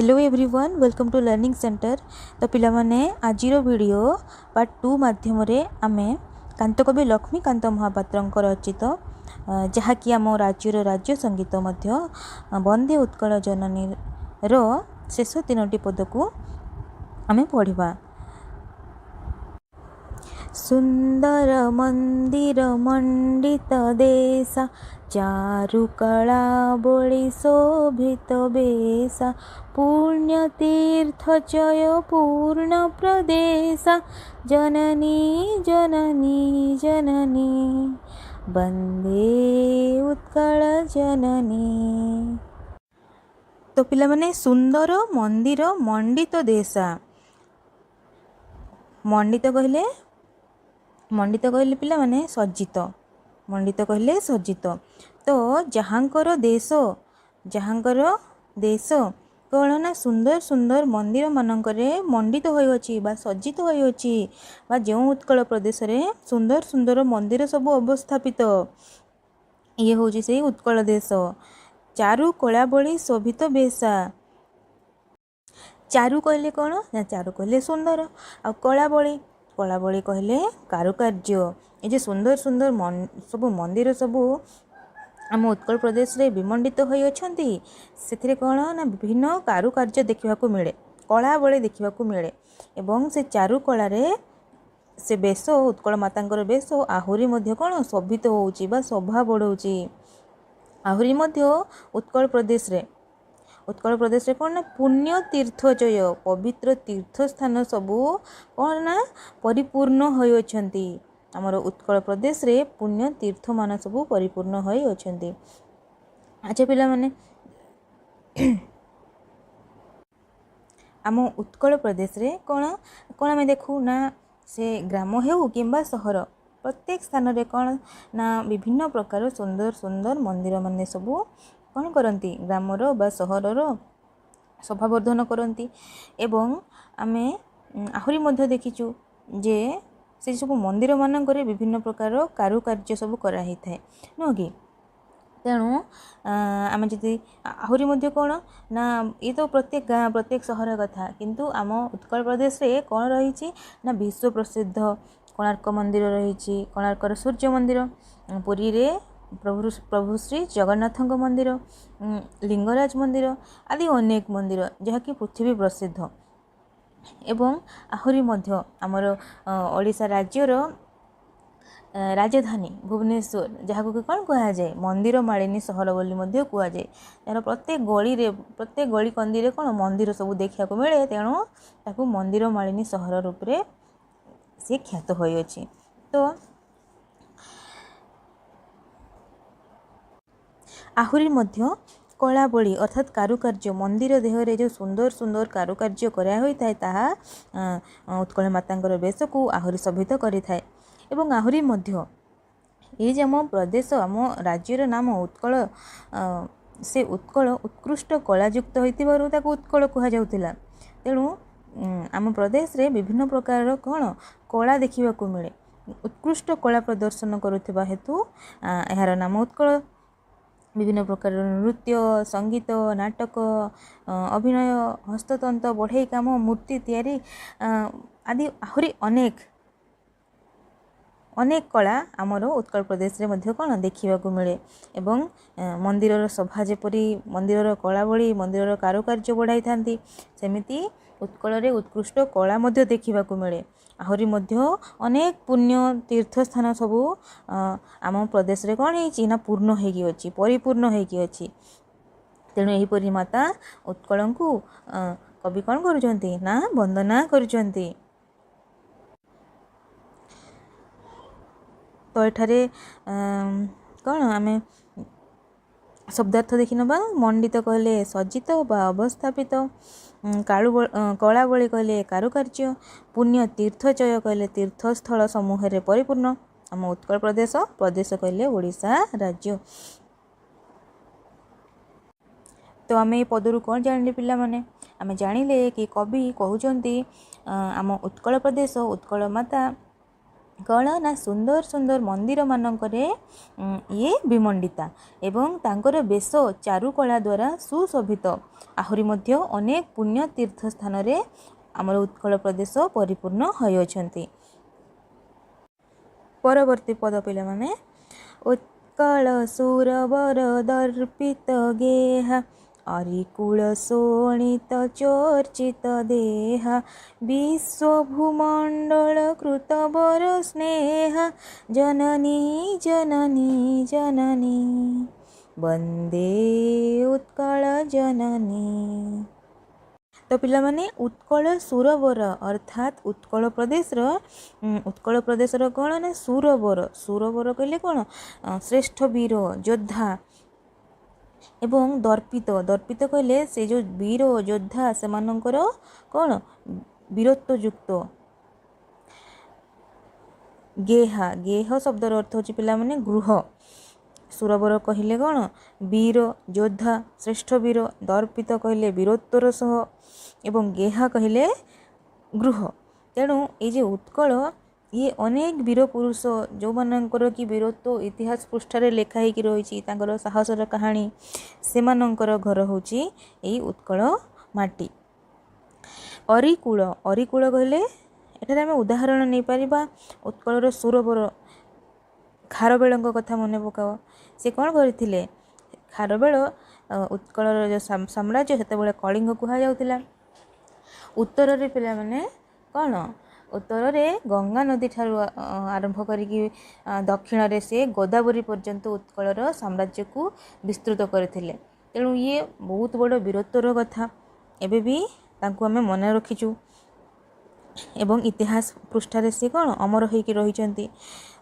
Hello everyone, welcome to Learning Center। ତ ପିଲାମାନେ, ଆଜିର ଭିଡ଼ିଓ ପାର୍ଟ 2 ମାଧ୍ୟମରେ ଆମେ କାନ୍ତକବି ଲକ୍ଷ୍ମୀକାନ୍ତ ମହାପାତ୍ରଙ୍କ ରଚିତ, ଯାହାକି ଆମ ରାଜ୍ୟର ରାଜ୍ୟ ସଙ୍ଗୀତ ମଧ୍ୟ, ବନ୍ଦେ ଉତ୍କଳ ଜନନୀର ଶେଷ ତିନୋଟି ପଦକୁ ଆମେ ପଢ଼ିବା। ସୁନ୍ଦର ମନ୍ଦିର ମଣ୍ଡିତ ଦେଶା, ଚାରୁକଳା ବଳି ଶୋଭିତ ବେଶା, ପୁଣ୍ୟ ତୀର୍ଥଚୟ ପୂର୍ଣ୍ଣ ପ୍ରଦେଶା, ଜନନୀ ଜନନୀ ଜନନୀ ବନ୍ଦେ ଉତ୍କଳ ଜନନୀ। ତ ପିଲାମାନେ, ସୁନ୍ଦର ମନ୍ଦିର ମଣ୍ଡିତ ଦେଶା। ମଣ୍ଡିତ କହିଲେ ପିଲାମାନେ, ସଜ୍ଜିତ। ମଣ୍ଡିତ କହିଲେ ସଜ୍ଜିତ। ତ ଯାହାଙ୍କର ଦେଶ କ'ଣ ନା ସୁନ୍ଦର ସୁନ୍ଦର ମନ୍ଦିରମାନଙ୍କରେ ମଣ୍ଡିତ ହୋଇଅଛି ବା ସଜ୍ଜିତ ହୋଇଅଛି, ବା ଯେଉଁ ଉତ୍କଳ ପ୍ରଦେଶରେ ସୁନ୍ଦର ସୁନ୍ଦର ମନ୍ଦିର ସବୁ ଅବସ୍ଥାପିତ, ଇଏ ହେଉଛି ସେଇ ଉତ୍କଳ ଦେଶ। ଚାରୁ କଳାବଳି ଶୋଭିତ ବେଶା। ଚାରୁ କହିଲେ କ'ଣ ନା ଚାରୁ କହିଲେ ସୁନ୍ଦର, ଆଉ କଳାବଳି କହିଲେ କାରୁକାର୍ଯ୍ୟ। ଏ ଯେ ସୁନ୍ଦର ସୁନ୍ଦର ସବୁ ମନ୍ଦିର ସବୁ ଆମ ଉତ୍କଳ ପ୍ରଦେଶରେ ବିମଣ୍ଡିତ ହୋଇଅଛନ୍ତି, ସେଥିରେ କ'ଣ ନା ବିଭିନ୍ନ କାରୁକାର୍ଯ୍ୟ ଦେଖିବାକୁ ମିଳେ, କଳାବଳି ଦେଖିବାକୁ ମିଳେ ଏବଂ ସେ ଚାରୁକଳାରେ ସେ ବେଶ, ଉତ୍କଳ ମାତାଙ୍କର ବେଶ ଆହୁରି ମଧ୍ୟ କ'ଣ ଶୋଭିତ ହେଉଛି ବା ଶୋଭା ବଢ଼ଉଛି। ଆହୁରି ମଧ୍ୟ ଉତ୍କଳ ପ୍ରଦେଶରେ କ'ଣ ନା ପୁଣ୍ୟ ତୀର୍ଥଚୟ, ପବିତ୍ର ତୀର୍ଥସ୍ଥାନ ସବୁ କ'ଣ ନା ପରିପୂର୍ଣ୍ଣ ହୋଇଅଛନ୍ତି। ଆମର ଉତ୍କଳ ପ୍ରଦେଶରେ ପୁଣ୍ୟ ତୀର୍ଥମାନ ସବୁ ପରିପୂର୍ଣ୍ଣ ହୋଇଅଛନ୍ତି। ଆଚ୍ଛା ପିଲାମାନେ, ଆମ ଉତ୍କଳ ପ୍ରଦେଶରେ କ'ଣ କ'ଣ ଆମେ ଦେଖୁ ନା ସେ ଗ୍ରାମ ହେଉ କିମ୍ବା ସହର, ପ୍ରତ୍ୟେକ ସ୍ଥାନରେ କ'ଣ ନା ବିଭିନ୍ନ ପ୍ରକାର ସୁନ୍ଦର ସୁନ୍ଦର ମନ୍ଦିରମାନେ ସବୁ କ'ଣ କରନ୍ତି, ଗ୍ରାମର ବା ସହରର ଶୋଭାବର୍ଦ୍ଧନ କରନ୍ତି। ଏବଂ ଆମେ ଆହୁରି ମଧ୍ୟ ଦେଖିଛୁ ଯେ ସେସବୁ ମନ୍ଦିରମାନଙ୍କରେ ବିଭିନ୍ନ ପ୍ରକାର କାରୁକାର୍ଯ୍ୟ ସବୁ କରାହେଇଥାଏ, ନୁହଁ କି? ତେଣୁ ଆମେ ଯଦି ଆହୁରି ମଧ୍ୟ କ'ଣ ନା ଇଏ ତ ପ୍ରତ୍ୟେକ ଗାଁ, ପ୍ରତ୍ୟେକ ସହର କଥା, କିନ୍ତୁ ଆମ ଉତ୍କଳ ପ୍ରଦେଶରେ କ'ଣ ରହିଛି ନା ବିଶ୍ୱ ପ୍ରସିଦ୍ଧ କୋଣାର୍କ ମନ୍ଦିର ରହିଛି, କୋଣାର୍କର ସୂର୍ଯ୍ୟ ମନ୍ଦିର, ପୁରୀରେ ପ୍ରଭୁ ଶ୍ରୀ ଜଗନ୍ନାଥଙ୍କ ମନ୍ଦିର, ଲିଙ୍ଗରାଜ ମନ୍ଦିର ଆଦି ଅନେକ ମନ୍ଦିର, ଯାହାକି ପୃଥିବୀ ପ୍ରସିଦ୍ଧ। ଏବଂ ଆହୁରି ମଧ୍ୟ ଆମର ଓଡ଼ିଶା ରାଜ୍ୟର ରାଜଧାନୀ ଭୁବନେଶ୍ୱର, ଯାହାକୁ କି କ'ଣ କୁହାଯାଏ, ମନ୍ଦିର ମାଳିନୀ ସହର ବୋଲି ମଧ୍ୟ କୁହାଯାଏ। ଏହାର ପ୍ରତ୍ୟେକ ଗଳିରେ, ପ୍ରତ୍ୟେକ ଗଳି କନ୍ଦିରେ କ'ଣ ମନ୍ଦିର ସବୁ ଦେଖିବାକୁ ମିଳେ। ତେଣୁ ତାକୁ ମନ୍ଦିର ମାଳିନୀ ସହର ରୂପରେ ସେ ଖ୍ୟାତ ହୋଇଅଛି। ତ ଆହୁରି ମଧ୍ୟ କଳାବଳି ଅର୍ଥାତ୍ କାରୁକାର୍ଯ୍ୟ, ମନ୍ଦିର ଦେହରେ ଯେଉଁ ସୁନ୍ଦର ସୁନ୍ଦର କାରୁକାର୍ଯ୍ୟ କରାହୋଇଥାଏ, ତାହା ଉତ୍କଳ ମାତାଙ୍କର ବେଶକୁ ଆହୁରି ଶୋଭିତ କରିଥାଏ। ଏବଂ ଆହୁରି ମଧ୍ୟ ଏଇ ଯେ ଆମ ପ୍ରଦେଶ, ଆମ ରାଜ୍ୟର ନାମ ଉତ୍କଳ, ସେ ଉତ୍କଳ ଉତ୍କୃଷ୍ଟ କଳାଯୁକ୍ତ ହୋଇଥିବାରୁ ତାକୁ ଉତ୍କଳ କୁହାଯାଉଥିଲା। ତେଣୁ ଆମ ପ୍ରଦେଶରେ ବିଭିନ୍ନ ପ୍ରକାରର କ'ଣ କଳା ଦେଖିବାକୁ ମିଳେ। ଉତ୍କୃଷ୍ଟ କଳା ପ୍ରଦର୍ଶନ କରୁଥିବା ହେତୁ ଏହାର ନାମ ଉତ୍କଳ। ବିଭିନ୍ନ ପ୍ରକାରର ନୃତ୍ୟ, ସଙ୍ଗୀତ, ନାଟକ, ଅଭିନୟ, ହସ୍ତତନ୍ତ, ବଢ଼େଇ କାମ, ମୂର୍ତ୍ତି ତିଆରି ଆଦି ଆହୁରି ଅନେକ ଅନେକ କଳା ଆମର ଉତ୍କଳ ପ୍ରଦେଶରେ ମଧ୍ୟ କ'ଣ ଦେଖିବାକୁ ମିଳେ। ଏବଂ ମନ୍ଦିରର ଶୋଭା ଯେପରି ମନ୍ଦିରର କଳାବଳି, ମନ୍ଦିରର କାରୁକାର୍ଯ୍ୟ ବଢ଼ାଇଥାନ୍ତି, ସେମିତି ଉତ୍କଳରେ ଉତ୍କୃଷ୍ଟ କଳା ମଧ୍ୟ ଦେଖିବାକୁ ମିଳେ। ଆହୁରି ମଧ୍ୟ ଅନେକ ପୁଣ୍ୟ ତୀର୍ଥସ୍ଥାନ ସବୁ ଆମ ପ୍ରଦେଶରେ କ'ଣ ହେଇଛି ନା ପୂର୍ଣ୍ଣ ହେଇକି ଅଛି, ପରିପୂର୍ଣ୍ଣ ହେଇକି ଅଛି। ତେଣୁ ଏହିପରି ମାତା ଉତ୍କଳଙ୍କୁ କବି କ'ଣ କରୁଛନ୍ତି ନା ବନ୍ଦନା କରୁଛନ୍ତି। ତ ଏଠାରେ କ'ଣ ଆମେ ଶବ୍ଦାର୍ଥ ଦେଖିନେବା। ମଣ୍ଡିତ କହିଲେ ସଜ୍ଜିତ ବା ଅବସ୍ଥାପିତ, କାଳୁ କଳାବଳି କହିଲେ କାରୁକାର୍ଯ୍ୟ, ପୁଣ୍ୟ ତୀର୍ଥଚୟ କହିଲେ ତୀର୍ଥସ୍ଥଳ ସମୂହରେ ପରିପୂର୍ଣ୍ଣ ଆମ ଉତ୍କଳ ପ୍ରଦେଶ, ପ୍ରଦେଶ କହିଲେ ଓଡ଼ିଶା ରାଜ୍ୟ। ତ ଆମେ ଏ ପଦରୁ କ'ଣ ଜାଣିଲେ ପିଲାମାନେ? ଆମେ ଜାଣିଲେ କି କବି କହୁଛନ୍ତି, ଆମ ଉତ୍କଳ ପ୍ରଦେଶ, ଉତ୍କଳ ମାତା କ'ଣ ନା ସୁନ୍ଦର ସୁନ୍ଦର ମନ୍ଦିରମାନଙ୍କରେ ଇଏ ବିମଣ୍ଡିତା ଏବଂ ତାଙ୍କର ବେଶ ଚାରୁକଳା ଦ୍ୱାରା ସୁଶୋଭିତ। ଆହୁରି ମଧ୍ୟ ଅନେକ ପୁଣ୍ୟ ତୀର୍ଥ ସ୍ଥାନରେ ଆମର ଉତ୍କଳ ପ୍ରଦେଶ ପରିପୂର୍ଣ୍ଣ ହୋଇଅଛନ୍ତି। ପରବର୍ତ୍ତୀ ପଦ ପିଲାମାନେ, ଉତ୍କଳ ସୁରବର ଦର୍ପିତ ଗେହା ଅରିକୁଳ ଶୋଣିତ ଚର୍ଚ୍ଚିତ ଦେହା ବିଶ୍ୱଭୂମଣ୍ଡଳ କୃତବର ସ୍ନେହା ଜନନୀ ଜନନୀ ଜନନୀ ବନ୍ଦେ ଉତ୍କଳ ଜନନୀ। ତ ପିଲାମାନେ, ଉତ୍କଳ ସୁରବର ଅର୍ଥାତ୍ ଉତ୍କଳ ପ୍ରଦେଶର କ'ଣ ନା ସୁରବର। ସୁରବର କହିଲେ କ'ଣ? ଶ୍ରେଷ୍ଠ ବୀର ଯୋଦ୍ଧା ଏବଂ ଦର୍ପିତ। ଦର୍ପିତ କହିଲେ ସେ ଯେଉଁ ବୀର ଯୋଦ୍ଧା ସେମାନଙ୍କର କ'ଣ ବୀରତ୍ୱଯୁକ୍ତ। ଗେହା, ଗେହ ଶବ୍ଦର ଅର୍ଥ ହେଉଛି ପିଲାମାନେ ଗୃହ। ସୁରବର କହିଲେ କ'ଣ? ବୀର ଯୋଦ୍ଧା, ଶ୍ରେଷ୍ଠ ବୀର। ଦର୍ପିତ କହିଲେ ବୀରତ୍ୱର ସହ ଏବଂ ଗେହା କହିଲେ ଗୃହ। ତେଣୁ ଏଇ ଯେ ଉତ୍କଳ, ଇଏ ଅନେକ ବୀର ପୁରୁଷ ଯେଉଁମାନଙ୍କର କି ବୀରତ୍ୱ ଇତିହାସ ପୃଷ୍ଠାରେ ଲେଖା ହେଇକି ରହିଛି, ତାଙ୍କର ସାହସର କାହାଣୀ, ସେମାନଙ୍କର ଘର ହେଉଛି ଏଇ ଉତ୍କଳ ମାଟି। ଅରିକୁଳ, ଅରିକୁଳ କହିଲେ ଏଠାରେ ଆମେ ଉଦାହରଣ ନେଇପାରିବା ଉତ୍କଳର ସୁରବର ଖାରବେଳଙ୍କ କଥା ମନେ ପକାଅ। ସେ କ'ଣ କରିଥିଲେ? ଖାରବେଳ ଉତ୍କଳର ଯେଉଁ ସାମ୍ରାଜ୍ୟ, ସେତେବେଳେ କଳିଙ୍ଗ କୁହାଯାଉଥିଲା। ଉତ୍ତରରେ ପିଲାମାନେ କ'ଣ? ଉତ୍ତରରେ ଗଙ୍ଗା ନଦୀ ଠାରୁ ଆରମ୍ଭ କରିକି ଦକ୍ଷିଣରେ ସେ ଗୋଦାବରୀ ପର୍ଯ୍ୟନ୍ତ ଉତ୍କଳର ସାମ୍ରାଜ୍ୟକୁ ବିସ୍ତୃତ କରିଥିଲେ। ତେଣୁ ଇଏ ବହୁତ ବଡ଼ ବୀରତ୍ୱର କଥା। ଏବେ ବି ତାଙ୍କୁ ଆମେ ମନେ ରଖିଛୁ ଏବଂ ଇତିହାସ ପୃଷ୍ଠାରେ ସେ କ'ଣ ଅମର ହେଇକି ରହିଛନ୍ତି।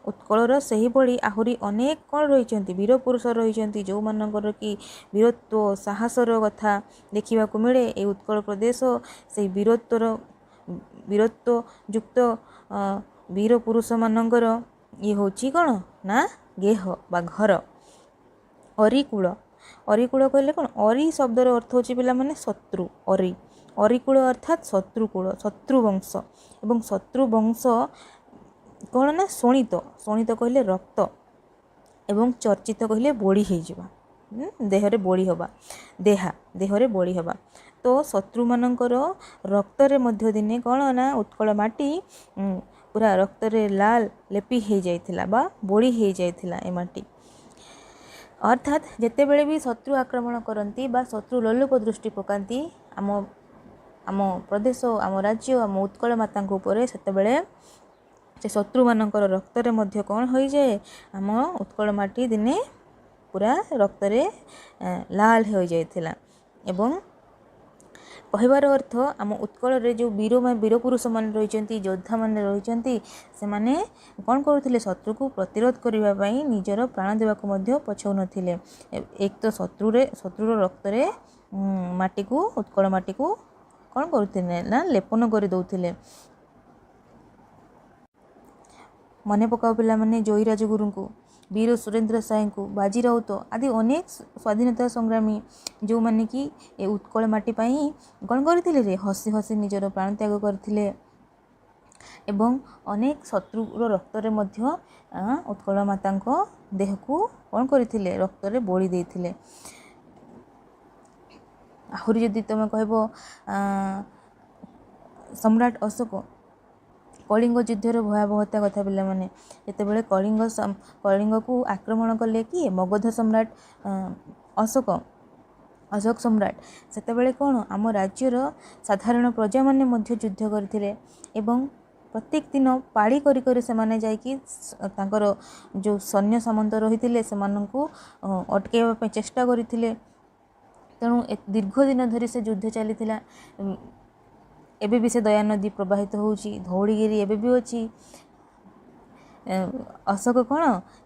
ଉତ୍କଳର ସେହିଭଳି ଆହୁରି ଅନେକ କ'ଣ ରହିଛନ୍ତି, ବୀରପୁରୁଷ ରହିଛନ୍ତି, ଯେଉଁମାନଙ୍କର କି ବୀରତ୍ୱ ସାହସର କଥା ଦେଖିବାକୁ ମିଳେ। ଏଇ ଉତ୍କଳ ପ୍ରଦେଶ ସେଇ ବୀରତ୍ୱଯୁକ୍ତ ବୀର ପୁରୁଷମାନଙ୍କର ଇଏ ହେଉଛି କ'ଣ ନା ଗେହ ବା ଘର। ଅରିକୁଳ, ଅରିକୁଳ କହିଲେ କ'ଣ? ଅରି ଶବ୍ଦର ଅର୍ଥ ହେଉଛି ପିଲାମାନେ ଶତ୍ରୁ। ଅରି, ଅରିକୁଳ ଅର୍ଥାତ୍ ଶତ୍ରୁକୁଳ, ଶତ୍ରୁବଂଶ। ଏବଂ ଶତ୍ରୁବଂଶ କ'ଣ ନା ଶୋଣିତ। ଶୋଣିତ କହିଲେ ରକ୍ତ ଏବଂ ଚର୍ଚ୍ଚିତ କହିଲେ ବୋଳି ହେଇଯିବା, ଦେହରେ ବୋଳି ହେବା, ଦେହା ଦେହରେ ବୋଳି ହେବା। ତ ଶତ୍ରୁମାନଙ୍କର ରକ୍ତରେ ମଧ୍ୟ ଦିନେ କ'ଣ ନା ଉତ୍କଳ ମାଟି ପୁରା ରକ୍ତରେ ଲାଲ ଲେପି ହେଇଯାଇଥିଲା ବା ବୋଳି ହେଇଯାଇଥିଲା ଏ ମାଟି। ଅର୍ଥାତ୍ ଯେତେବେଳେ ବି ଶତ୍ରୁ ଆକ୍ରମଣ କରନ୍ତି ବା ଶତ୍ରୁ ଲୋଲୁପ ଦୃଷ୍ଟି ପକାନ୍ତି ଆମ ପ୍ରଦେଶ, ଆମ ରାଜ୍ୟ, ଆମ ଉତ୍କଳ ମାତାଙ୍କ ଉପରେ, ସେତେବେଳେ ସେ ଶତ୍ରୁମାନଙ୍କର ରକ୍ତରେ ମଧ୍ୟ କ'ଣ ହୋଇଯାଏ? ଆମ ଉତ୍କଳ ମାଟି ଦିନେ ପୁରା ରକ୍ତରେ ଲାଲ ହୋଇଯାଇଥିଲା। ଏବଂ କହିବାର ଅର୍ଥ ଆମ ଉତ୍କଳରେ ଯେଉଁ ବୀରପୁରୁଷମାନେ ରହିଛନ୍ତି, ଯୋଦ୍ଧାମାନେ ରହିଛନ୍ତି, ସେମାନେ କ'ଣ କରୁଥିଲେ? ଶତ୍ରୁକୁ ପ୍ରତିରୋଧ କରିବା ପାଇଁ ନିଜର ପ୍ରାଣ ଦେବାକୁ ମଧ୍ୟ ପଛଉନଥିଲେ। ଏକ ତ ଶତ୍ରୁର ରକ୍ତରେ ମାଟିକୁ, ଉତ୍କଳ ମାଟିକୁ କ'ଣ କରୁଥିଲେ ନା ଲେପନ କରିଦେଉଥିଲେ। ମନେ ପକାଅ ପିଲାମାନେ, ଜୟୀ ରାଜଗୁରୁଙ୍କୁ, ବୀର ସୁରେନ୍ଦ୍ର ସାଏଙ୍କୁ, ବାଜି ରାଉତ ଆଦି ଅନେକ ସ୍ୱାଧୀନତା ସଂଗ୍ରାମୀ ଯେଉଁମାନେ କି ଏ ଉତ୍କଳ ମାଟି ପାଇଁ କ'ଣ କରିଥିଲେ ରେ? ହସି ହସି ନିଜର ପ୍ରାଣତ୍ୟାଗ କରିଥିଲେ ଏବଂ ଅନେକ ଶତ୍ରୁର ରକ୍ତରେ ମଧ୍ୟ ଉତ୍କଳ ମାତାଙ୍କ ଦେହକୁ କ'ଣ କରିଥିଲେ? ରକ୍ତରେ ବୋଳି ଦେଇଥିଲେ। ଆହୁରି ଯଦି ତୁମେ କହିବ ସମ୍ରାଟ ଅଶୋକ, କଳିଙ୍ଗ ଯୁଦ୍ଧର ଭୟାବହତା କଥା ପିଲାମାନେ, ଯେତେବେଳେ କଳିଙ୍ଗକୁ ଆକ୍ରମଣ କଲେ କି ମଗଧ ସମ୍ରାଟ ଅଶୋକ, ଅଶୋକ ସମ୍ରାଟ, ସେତେବେଳେ କ'ଣ ଆମ ରାଜ୍ୟର ସାଧାରଣ ପ୍ରଜାମାନେ ମଧ୍ୟ ଯୁଦ୍ଧ କରିଥିଲେ ଏବଂ ପ୍ରତ୍ୟେକ ଦିନ ପାଳି କରି କରି ସେମାନେ ଯାଇକି ତାଙ୍କର ଯେଉଁ ସୈନ୍ୟ ସାମନ୍ତ ରହିଥିଲେ ସେମାନଙ୍କୁ ଅଟକାଇବା ପାଇଁ ଚେଷ୍ଟା କରିଥିଲେ। ତେଣୁ ଦୀର୍ଘ ଦିନ ଧରି ସେ ଯୁଦ୍ଧ ଚାଲିଥିଲା। ଏବେ ବି ସେ ଦୟାନଦୀ ପ୍ରବାହିତ ହେଉଛି, ଧଉଳିଗିରି ଏବେ ବି ଅଛି। ଅଶୋକ କ'ଣ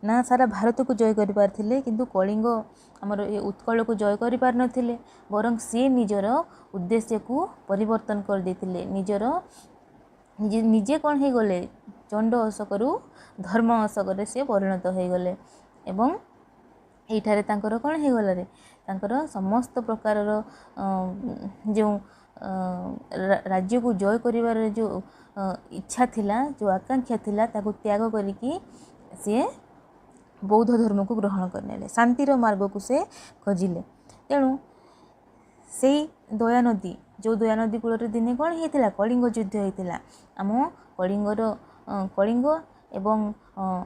ନା ସାରା ଭାରତକୁ ଜୟ କରିପାରିଥିଲେ, କିନ୍ତୁ କଳିଙ୍ଗ ଆମର ଏ ଉତ୍କଳକୁ ଜୟ କରିପାରିନଥିଲେ, ବରଂ ସିଏ ନିଜର ଉଦ୍ଦେଶ୍ୟକୁ ପରିବର୍ତ୍ତନ କରିଦେଇଥିଲେ। ନିଜେ କ'ଣ ହେଇଗଲେ? ଚଣ୍ଡ ଅଶୋକରୁ ଧର୍ମ ଅଶୋକରେ ସିଏ ପରିଣତ ହେଇଗଲେ ଏବଂ ଏଇଠାରେ ତାଙ୍କର କ'ଣ ହେଇଗଲା ରେ? ତାଙ୍କର ସମସ୍ତ ପ୍ରକାରର ଯେଉଁ ରାଜ୍ୟକୁ ଜୟ କରିବାର ଯେଉଁ ଇଚ୍ଛା ଥିଲା, ଯେଉଁ ଆକାଂକ୍ଷା ଥିଲା, ତାକୁ ତ୍ୟାଗ କରିକି ସିଏ ବୌଦ୍ଧ ଧର୍ମକୁ ଗ୍ରହଣ କରିନେଲେ, ଶାନ୍ତିର ମାର୍ଗକୁ ସେ ଖୋଜିଲେ। ତେଣୁ ସେଇ ଦୟାନଦୀ, ଯେଉଁ ଦୟାନଦୀ କୂଳରେ ଦିନେ କ'ଣ ହେଇଥିଲା? କଳିଙ୍ଗ ଯୁଦ୍ଧ ହେଇଥିଲା ଆମ କଳିଙ୍ଗର, କଳିଙ୍ଗ ଏବଂ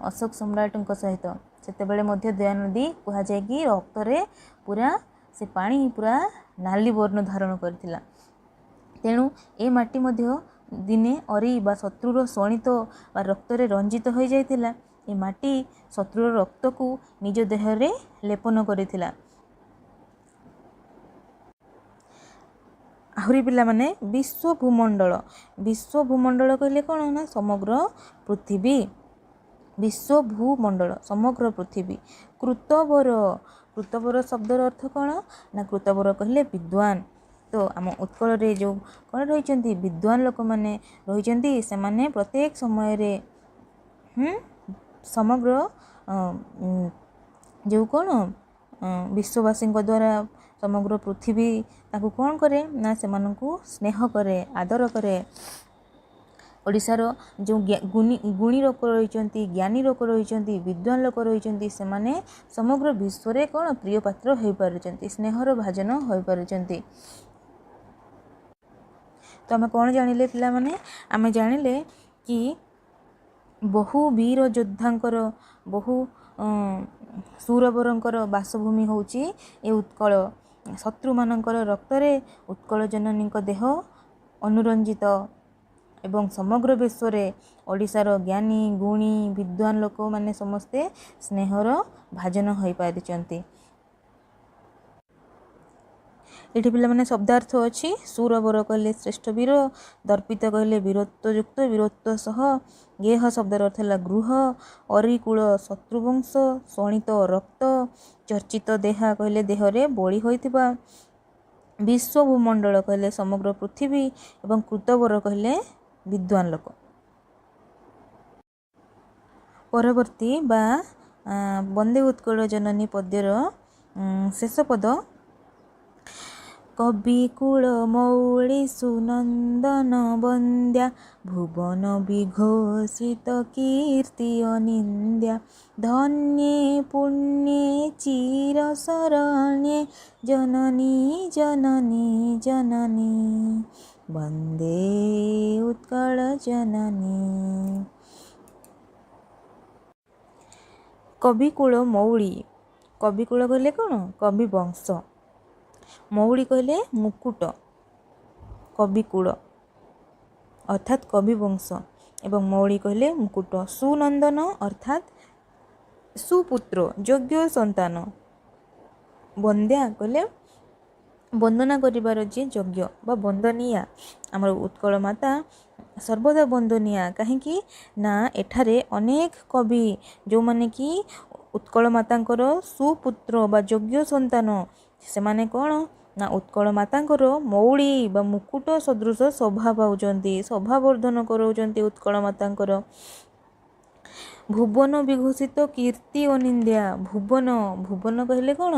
ଅଶୋକ ସମ୍ରାଟଙ୍କ ସହିତ। ସେତେବେଳେ ମଧ୍ୟ ଦୟାନଦୀ କୁହାଯାଏ କି ରକ୍ତରେ ପୁରା ସେ ପାଣି ପୁରା ନାଲି ବର୍ଣ୍ଣ ଧାରଣ କରିଥିଲା। ତେଣୁ ଏ ମାଟି ମଧ୍ୟ ଦିନେ ଅରି ବା ଶତ୍ରୁର ଶୋଣିତ ବା ରକ୍ତରେ ରଞ୍ଜିତ ହୋଇଯାଇଥିଲା। ଏ ମାଟି ଶତ୍ରୁର ରକ୍ତକୁ ନିଜ ଦେହରେ ଲେପନ କରିଥିଲା। ଆହୁରି ପିଲାମାନେ, ବିଶ୍ୱ ଭୂମଣ୍ଡଳ। ବିଶ୍ୱ ଭୂମଣ୍ଡଳ କହିଲେ କ'ଣ ନା ସମଗ୍ର ପୃଥିବୀ। ବିଶ୍ୱ ଭୂମଣ୍ଡଳ ସମଗ୍ର ପୃଥିବୀ। କୃତବର। କୃତବର ଶବ୍ଦର ଅର୍ଥ କ'ଣ ନା କୃତବର କହିଲେ ବିଦ୍ୱାନ। ତ ଆମ ଉତ୍କଳରେ ଯେଉଁ କ'ଣ ରହିଛନ୍ତି, ବିଦ୍ୱାନ ଲୋକମାନେ ରହିଛନ୍ତି, ସେମାନେ ପ୍ରତ୍ୟେକ ସମୟରେ ସମଗ୍ର ଯେଉଁ କ'ଣ ବିଶ୍ୱବାସୀଙ୍କ ଦ୍ୱାରା ସମଗ୍ର ପୃଥିବୀ ତାକୁ କ'ଣ କରେ ନା ସେମାନଙ୍କୁ ସ୍ନେହ କରେ, ଆଦର କରେ। ଓଡ଼ିଶାର ଯେଉଁ ଗୁଣୀ ଲୋକ ରହିଛନ୍ତି, ଜ୍ଞାନୀ ଲୋକ ରହିଛନ୍ତି, ବିଦ୍ୱାନ ଲୋକ ରହିଛନ୍ତି, ସେମାନେ ସମଗ୍ର ବିଶ୍ୱରେ କ'ଣ ପ୍ରିୟ ପାତ୍ର ହୋଇପାରୁଛନ୍ତି, ସ୍ନେହର ଭାଜନ ହୋଇପାରୁଛନ୍ତି। ତ ଆମେ କ'ଣ ଜାଣିଲେ ପିଲାମାନେ? ଆମେ ଜାଣିଲେ କି ବହୁ ବୀର ଯୋଦ୍ଧାଙ୍କର, ବହୁ ସୁରବରଙ୍କର ବାସଭୂମି ହେଉଛି ଏ ଉତ୍କଳ। ଶତ୍ରୁମାନଙ୍କର ରକ୍ତରେ ଉତ୍କଳ ଜନନୀଙ୍କ ଦେହ ଅନୁରଞ୍ଜିତ ଏବଂ ସମଗ୍ର ବିଶ୍ୱରେ ଓଡ଼ିଶାର ଜ୍ଞାନୀ, ଗୁଣୀ, ବିଦ୍ୱାନ ଲୋକମାନେ ସମସ୍ତେ ସ୍ନେହର ଭାଜନ ହୋଇପାରିଛନ୍ତି। ଏଠି ପିଲାମାନେ ଶବ୍ଦାର୍ଥ ଅଛି। ସୁରବର କହିଲେ ଶ୍ରେଷ୍ଠ ବୀର, ଦର୍ପିତ କହିଲେ ବୀରତ୍ୱଯୁକ୍ତ, ବୀରତ୍ୱ ସହ, ଗେହ ଶବ୍ଦର ଅର୍ଥ ହେଲା ଗୃହ, ଅରିକୂଳ ଶତ୍ରୁବଂଶ, ଶୋଣିତ ରକ୍ତ, ଚର୍ଚ୍ଚିତ ଦେହା କହିଲେ ଦେହରେ ବୋଳି ହୋଇଥିବା, ବିଶ୍ୱ ଭୂମଣ୍ଡଳ କହିଲେ ସମଗ୍ର ପୃଥିବୀ ଏବଂ କୃତବର କହିଲେ ବିଦ୍ୱାନ ଲୋକ। ପରବର୍ତ୍ତୀ ବା ବନ୍ଦେ ଉତ୍କଳ ଜନନୀ ପଦ୍ୟର ଶେଷ ପଦ, କବିକୁଳ ମଉଳି ସୁନନ୍ଦନ ବନ୍ଦ୍ୟା, ଭୁବନ ବିଘୋଷିତ କୀର୍ତ୍ତି ଅନିନ୍ଦ୍ୟା, ଧନ୍ୟେ ପୁଣ୍ୟେ ଚିର ଶରଣ୍ୟେ ଜନନୀ ଜନନୀ ଜନନୀ, ବନ୍ଦେ ଉତ୍କଳ ଜନନୀ। କବିକୁଳ ମଉଳି। କବିକୁଳ କହିଲେ କ'ଣ? କବି ବଂଶ। ମଉଳି କହିଲେ ମୁକୁଟ। କବିକୁଳ ଅର୍ଥାତ୍ କବି ବଂଶ ଏବଂ ମଉଳି କହିଲେ ମୁକୁଟ। ସୁନନ୍ଦନ ଅର୍ଥାତ୍ ସୁପୁତ୍ର, ଯୋଗ୍ୟ ସନ୍ତାନ। ବନ୍ଦ୍ୟା କହିଲେ ବନ୍ଦନା କରିବାର ଯିଏ ଯୋଗ୍ୟ ବା ବନ୍ଦନୀୟା। ଆମର ଉତ୍କଳ ମାତା ସର୍ବଦା ବନ୍ଦନୀୟା। କାହିଁକି ନା ଏଠାରେ ଅନେକ କବି ଯେଉଁମାନେ କି ଉତ୍କଳ ମାତାଙ୍କର ସୁପୁତ୍ର ବା ଯୋଗ୍ୟ ସନ୍ତାନ, ସେମାନେ କ'ଣ ନା ଉତ୍କଳ ମାତାଙ୍କର ମଉଳି ବା ମୁକୁଟ ସଦୃଶ ଶୋଭା ପାଉଛନ୍ତି, ଶୋଭାବର୍ଦ୍ଧନ କରାଉଛନ୍ତି ଉତ୍କଳ ମାତାଙ୍କର। ଭୁବନ ବିଘୋଷିତ କୀର୍ତ୍ତି ଅନିନ୍ଦ୍ୟା। ଭୁବନ, ଭୁବନ କହିଲେ କ'ଣ?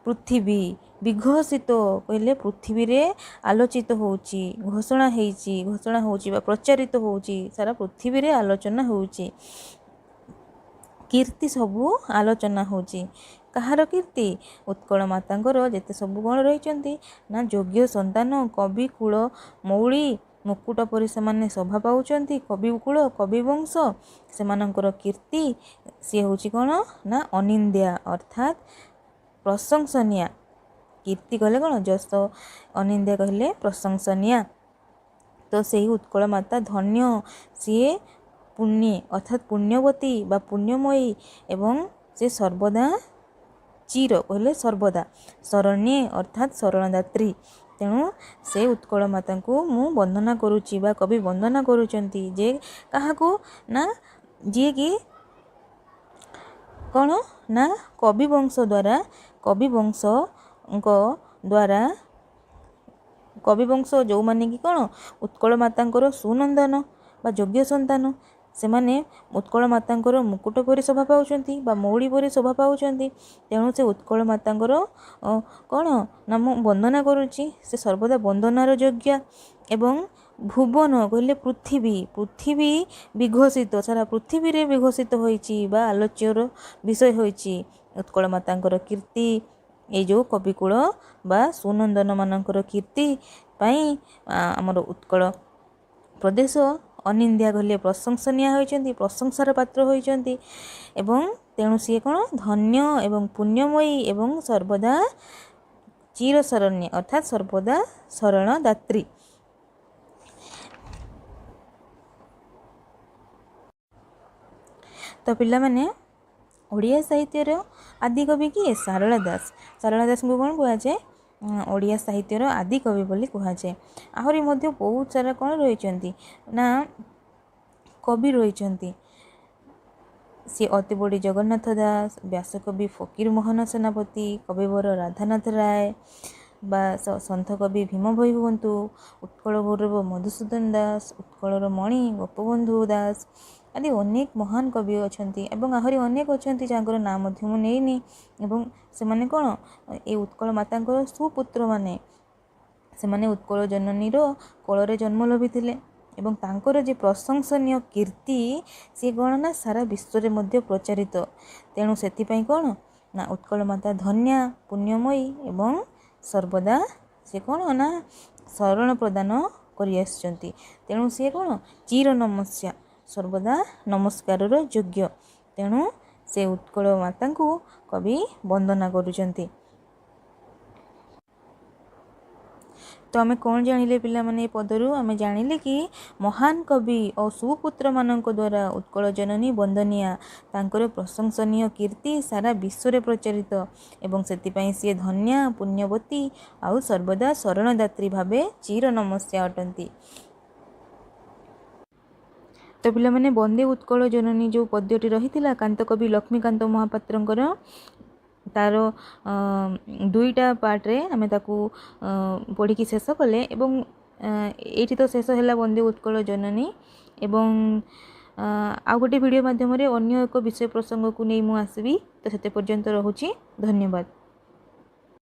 ପୃଥିବୀ। ବିଘୋଷିତ କହିଲେ ପୃଥିବୀରେ ଆଲୋଚିତ ହେଉଛି, ଘୋଷଣା ହେଇଛି, ଘୋଷଣା ହେଉଛି ବା ପ୍ରଚାରିତ ହେଉଛି, ସାରା ପୃଥିବୀରେ ଆଲୋଚନା ହେଉଛି। କୀର୍ତ୍ତି ସବୁ ଆଲୋଚନା ହେଉଛି। କାହାର କୀର୍ତ୍ତି? ଉତ୍କଳ ମାତାଙ୍କର ଯେତେ ସବୁ କ'ଣ ରହିଛନ୍ତି ନା ଯୋଗ୍ୟ ସନ୍ତାନ, କବି କୂଳ ମଉଳି ମୁକୁଟ ପରି ସେମାନେ ଶୋଭା ପାଉଛନ୍ତି। କବି କୂଳ, କବି ବଂଶ, ସେମାନଙ୍କର କୀର୍ତ୍ତି ସିଏ ହେଉଛି କ'ଣ ନା ଅନିନ୍ଦ୍ୟା ଅର୍ଥାତ୍ ପ୍ରଶଂସନୀୟା। କୀର୍ତ୍ତି କହିଲେ କ'ଣ? ଯଶ। ଅନିନ୍ଦ୍ୟା କହିଲେ ପ୍ରଶଂସନୀୟା। ତ ସେଇ ଉତ୍କଳ ମାତା ଧନ୍ୟ, ସିଏ ପୁଣ୍ୟେ ଅର୍ଥାତ୍ ପୁଣ୍ୟବତୀ ବା ପୁଣ୍ୟମୟୀ ଏବଂ ସେ ସର୍ବଦା, ଚିର କହିଲେ ସର୍ବଦା, ଶରଣ୍ୟେ ଅର୍ଥାତ୍ ଶରଣଦାତ୍ରୀ। ତେଣୁ ସେ ଉତ୍କଳ ମାତାଙ୍କୁ ମୁଁ ବନ୍ଦନା କରୁଛି ବା କବି ବନ୍ଦନା କରୁଛନ୍ତି ଯେ କାହାକୁ ନା ଯିଏକି କ'ଣ ନା କବି ବଂଶ ଦ୍ୱାରା, କବି ବଂଶଙ୍କ ଦ୍ୱାରା, କବି ବଂଶ ଯେଉଁମାନେ କି କ'ଣ ଉତ୍କଳ ମାତାଙ୍କର ସୁନନ୍ଦନ ବା ଯୋଗ୍ୟ ସନ୍ତାନ, ସେମାନେ ଉତ୍କଳ ମାତାଙ୍କର ମୁକୁଟ ପରି ଶୋଭା ପାଉଛନ୍ତି ବା ମଉଳି ପରି ଶୋଭା ପାଉଛନ୍ତି। ତେଣୁ ସେ ଉତ୍କଳ ମାତାଙ୍କର କ'ଣ ନା ମୁଁ ବନ୍ଦନା କରୁଛି, ସେ ସର୍ବଦା ବନ୍ଦନାର ଯୋଗ୍ୟା। ଏବଂ ଭୁବନ କହିଲେ ପୃଥିବୀ, ପୃଥିବୀ ବିଘୋଷିତ, ସାରା ପୃଥିବୀରେ ବିଘୋଷିତ ହୋଇଛି ବା ଆଲୋଚ୍ୟର ବିଷୟ ହୋଇଛି ଉତ୍କଳ ମାତାଙ୍କର କୀର୍ତ୍ତି। ଏଇ ଯେଉଁ କବିକୁଳ ବା ସୁନନ୍ଦନମାନଙ୍କର କୀର୍ତ୍ତି ପାଇଁ ଆମର ଉତ୍କଳ ପ୍ରଦେଶ ଅନିନ୍ଦ୍ୟା କହିଲେ ପ୍ରଶଂସନୀୟ ହୋଇଛନ୍ତି, ପ୍ରଶଂସାର ପାତ୍ର ହୋଇଛନ୍ତି। ଏବଂ ତେଣୁ ସିଏ କ'ଣ ଧନ୍ୟ ଏବଂ ପୁଣ୍ୟମୟୀ ଏବଂ ସର୍ବଦା ଚିରଶରଣ୍ୟ, ଅର୍ଥାତ୍ ସର୍ବଦା ଶରଣଦାତ୍ରୀ। ତ ପିଲାମାନେ, ଓଡ଼ିଆ ସାହିତ୍ୟର ଆଦିକବି କିଏ? ସାରଳା ଦାସ। ସାରଳା ଦାସଙ୍କୁ କ'ଣ କୁହାଯାଏ? ଓଡ଼ିଆ ସାହିତ୍ୟର ଆଦିକବି ବୋଲି କୁହାଯାଏ। ଆହୁରି ମଧ୍ୟ ବହୁତ ସାରା କ'ଣ ରହିଛନ୍ତି ନା କବି ରହିଛନ୍ତି। ସିଏ ଅତିବଡ଼ି ଜଗନ୍ନାଥ ଦାସ, ବ୍ୟାସକବି ଫକୀର ମୋହନ ସେନାପତି, କବିବର ରାଧାନାଥ ରାୟ ବା ସନ୍ଥକବି ଭୀମ ଭୋଇ ହୁଅନ୍ତୁ, ଉତ୍କଳ ଗୌରବ ମଧୁସୂଦନ ଦାସ, ଉତ୍କଳର ମଣି ଗୋପବନ୍ଧୁ ଦାସ ଆଦି ଅନେକ ମହାନ କବି ଅଛନ୍ତି। ଏବଂ ଆହୁରି ଅନେକ ଅଛନ୍ତି ଯାହାଙ୍କର ନାଁ ମଧ୍ୟ ମୁଁ ନେଇନି। ଏବଂ ସେମାନେ କ'ଣ ଏ ଉତ୍କଳ ମାତାଙ୍କର ସୁପୁତ୍ରମାନେ, ସେମାନେ ଉତ୍କଳ ଜନନୀର କୋଳରେ ଜନ୍ମ ଲଭିଥିଲେ ଏବଂ ତାଙ୍କର ଯେ ପ୍ରଶଂସନୀୟ କୀର୍ତ୍ତି ସିଏ କ'ଣ ନା ସାରା ବିଶ୍ୱରେ ମଧ୍ୟ ପ୍ରଚାରିତ। ତେଣୁ ସେଥିପାଇଁ କ'ଣ ନା ଉତ୍କଳ ମାତା ଧନ୍ୟା, ପୁଣ୍ୟମୟୀ ଏବଂ ସର୍ବଦା ସେ କ'ଣ ନା ଶରଣ ପ୍ରଦାନ କରିଆସିଛନ୍ତି। ତେଣୁ ସିଏ କ'ଣ ଚିର ନମସ୍ୟା, ସର୍ବଦା ନମସ୍କାରର ଯୋଗ୍ୟ। ତେଣୁ ସେ ଉତ୍କଳ ମାତାଙ୍କୁ କବି ବନ୍ଦନା କରୁଛନ୍ତି। ତ ଆମେ କ'ଣ ଜାଣିଲେ ପିଲାମାନେ ଏ ପଦରୁ? ଆମେ ଜାଣିଲେ କି ମହାନ କବି ଓ ସୁପୁତ୍ରମାନଙ୍କ ଦ୍ୱାରା ଉତ୍କଳ ଜନନୀ ବନ୍ଦନୀୟା, ତାଙ୍କର ପ୍ରଶଂସନୀୟ କୀର୍ତ୍ତି ସାରା ବିଶ୍ୱରେ ପ୍ରଚାରିତ ଏବଂ ସେଥିପାଇଁ ସିଏ ଧନ୍ୟା, ପୁଣ୍ୟବତୀ ଆଉ ସର୍ବଦା ଶରଣଦାତ୍ରୀ ଭାବେ ଚିର ନମସ୍ୟା ଅଟନ୍ତି। ତ ପିଲାମାନେ, ବନ୍ଦେ ଉତ୍କଳ ଜନନୀ ଯେଉଁ ପଦ୍ୟଟି ରହିଥିଲା କାନ୍ତକବି ଲକ୍ଷ୍ମୀକାନ୍ତ ମହାପାତ୍ରଙ୍କର, ତାର ଦୁଇଟା ପାର୍ଟରେ ଆମେ ତାକୁ ପଢ଼ିକି ଶେଷ କଲେ। ଏବଂ ଏଇଠି ତ ଶେଷ ହେଲା ବନ୍ଦେ ଉତ୍କଳ ଜନନୀ। ଏବଂ ଆଉ ଗୋଟେ ଭିଡ଼ିଓ ମାଧ୍ୟମରେ ଅନ୍ୟ ଏକ ବିଷୟ ପ୍ରସଙ୍ଗକୁ ନେଇ ମୁଁ ଆସିବି। ତ ସେତେ ପର୍ଯ୍ୟନ୍ତ ରହୁଛି, ଧନ୍ୟବାଦ।